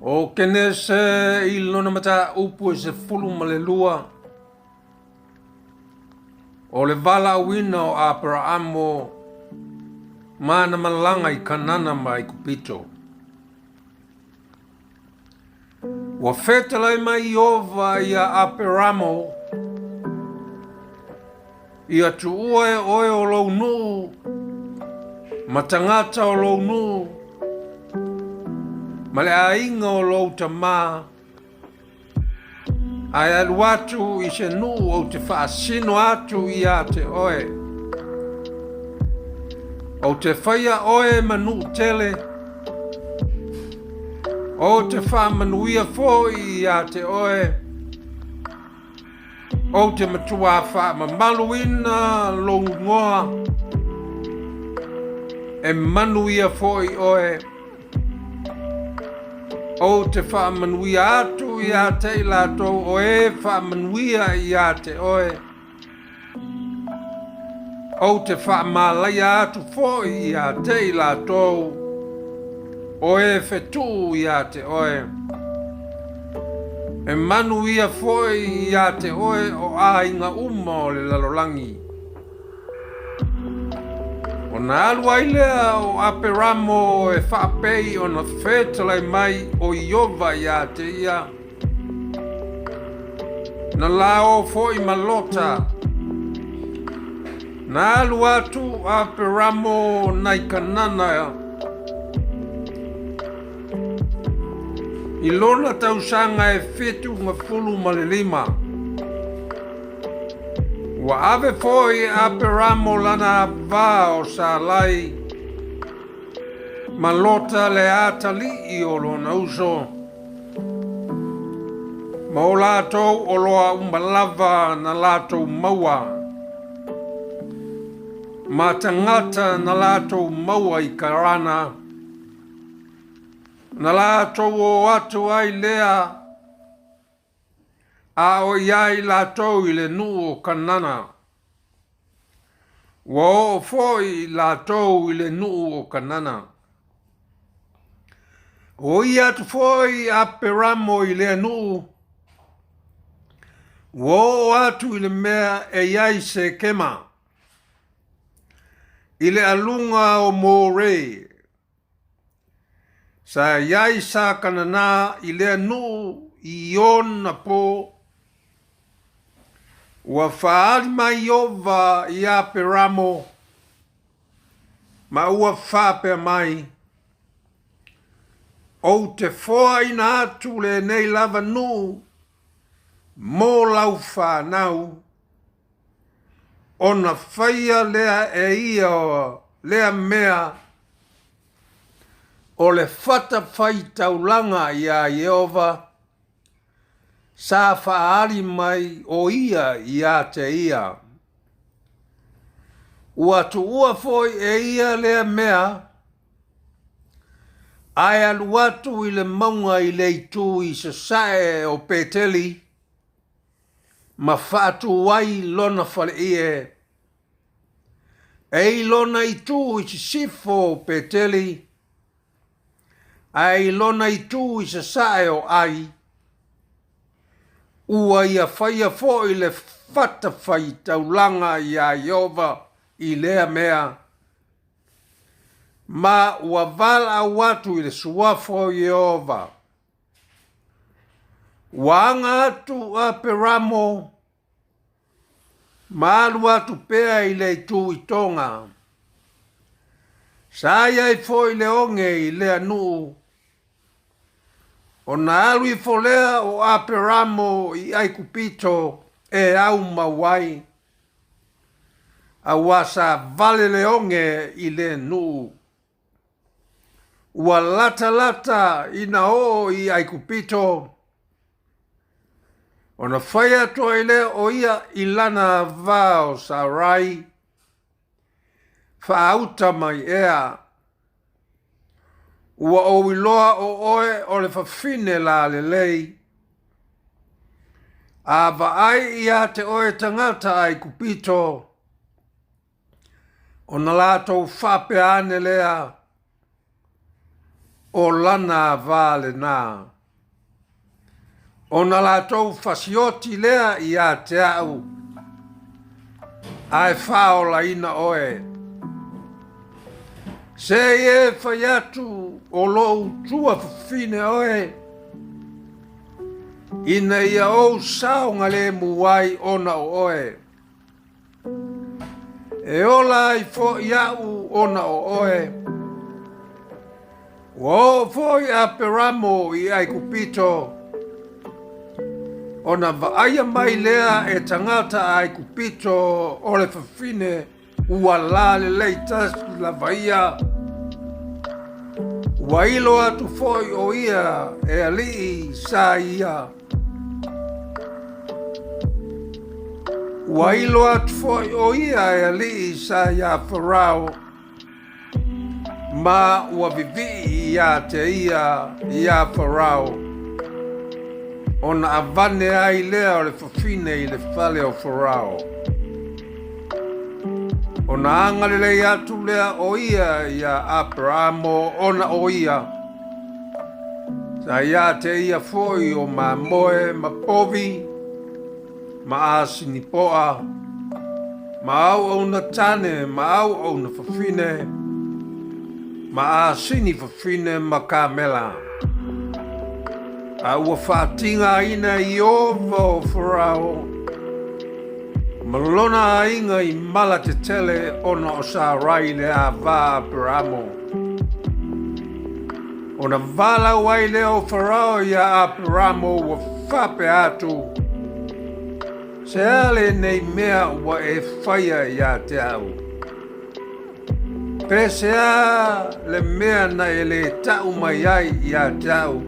O Kenese i lona mataupu e 12, o le valaauina o Aperaamo ma ana malaga i Kanana ma Aikupito. Ua fetalai mai Ieova iā Aperamo, Ia tuua e oe o lou nuu ma tagata o lou nuu ma le aiga o lou tamā, ae alu atu i se nuu ou te faasino atu ia te oe. Ou te faia oe ma nuu tele, ou te faamanuia foi ia te oe, Ou te matuā faamamaluina lou igoa, e manuia foi oe. Ou te faamanuia atu ia te i latou o e faamanuia ia te oe. Ou te faamalaia atu foi ia te i latou o e fetuu ia te oe. E manuia foi ia te oe o aiga uma o le lalolagi. Ona alu ai lea o Aperamo e faapei ona fetalai mai o Ieova ia te ia. Na lao foi ma Lota. Na alu atu a Aperamo nai Kanana i lona tausaga e 75. Ua ave foi e Aperamo lana va o Salai ma Lota le atalii o lona uso, ma o latou oloa uma lava na latou maua, ma tagata na latou maua i Karana, na latou o atu ai lea a o i ai latou i le nuu o Kanana. Ua oo foi latou i le nuu o Kanana. O ia atu foi a Aperamo i lea nuu, ua oo atu i le mea e i ai Sekema, i le aluga o More. Sa i ai sa Kanana i lea nuu i ona pō, ua faaali mai Ieova iā Aperamo, ma ua faapea mai, Ou te foaina atu lenei lava nuu mo lau fanau, ona faia lea e ia lea mea o le fatafaitaulaga iā Ieova sa faaali mai o ia iā te ia. Ua tuua foi e ia lea mea, ae alu atu i le mauga i le itu i sasae o Peteli, ma faatū ai lona faleie e i lona itu i sisifo o Peteli, ae i lona itu i sasae o ʻAi, ua ia faia foi le fatafaitaulaga iā Ieova i lea mea, ma ua valaau atu i le suafa o Ieova. Ua aga atu a Aperamo ma alu atu pea i le itu i Toga. Sa i ai foi le oge i lea nuu, ona alu ifo lea o Aperamo i Aikupito e au mau ai, auā sa vale le oge i lea nuu. Ua latalata ina oo i Aikupito, ona fai atu ai lea o ia i lana va o Sarai, Faauta mai ea, ua ou iloa o oe o le fafine lalelei. A vaai ia te oe tagata Aikupito, Ona latou faapea ane lea, O lana ava lena. Ona latou fasioti lea iā te a'u, ae faaolaina oe. Se i e fai atu o lou tuafafine oe, ina ia ou saogalemu ai ona o oe. E ola ai foi aʻu ona o oe. Ua oo foi Aperamo i ʻAigupito, ona vaaia mai lea e tagata a ʻAigupito o le fafine ua lalelei tasi lava ia. Ua ilo atu foi ʻo ia e alii sa ia. Ua ilo atu foi ʻo ia e alii sa iā Farao, ma ua vivii iā te ia iā Farao, ona avane ai lea o le fafine i le fale o Farao. Ona agalelei atu lea o ia iā Aperamo ona o ia, Sa iā te ia foi o mamoe ma povi, ma asinipoa, ma auauna tane ma auauna fafine, ma asini fafine ma kamela. A ua faatigaina e Ieova o Farao ma lona aiga i mala tetele ona o Sarai le ava a Aperamo. Ona valaau ai lea o Farao iā Aperamo ua faapea atu, Se a lenei mea ua e faia iā te au? Pe se a le mea na e lē taʻu mai ai iā te au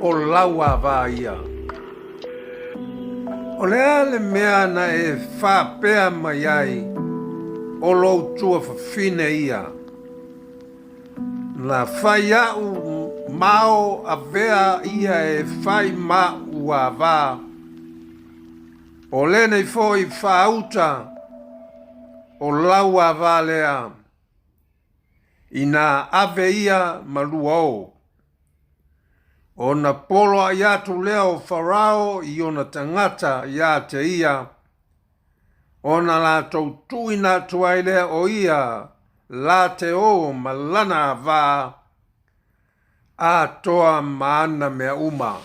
o lau ava ia? O le a le mea na e faapea mai ai o lou tuafafine ia? Na fai aʻu mao avea ia e fai maʻu ava. O lenei foi faauta o lau ava lea, inā ave ia ma lua o. Ona poloaʻi atu lea o Farao i ona tagata iā te ia, Ona latou tuuina atu ai lea o ia la te o ma lana ava atoa ma ana mea uma.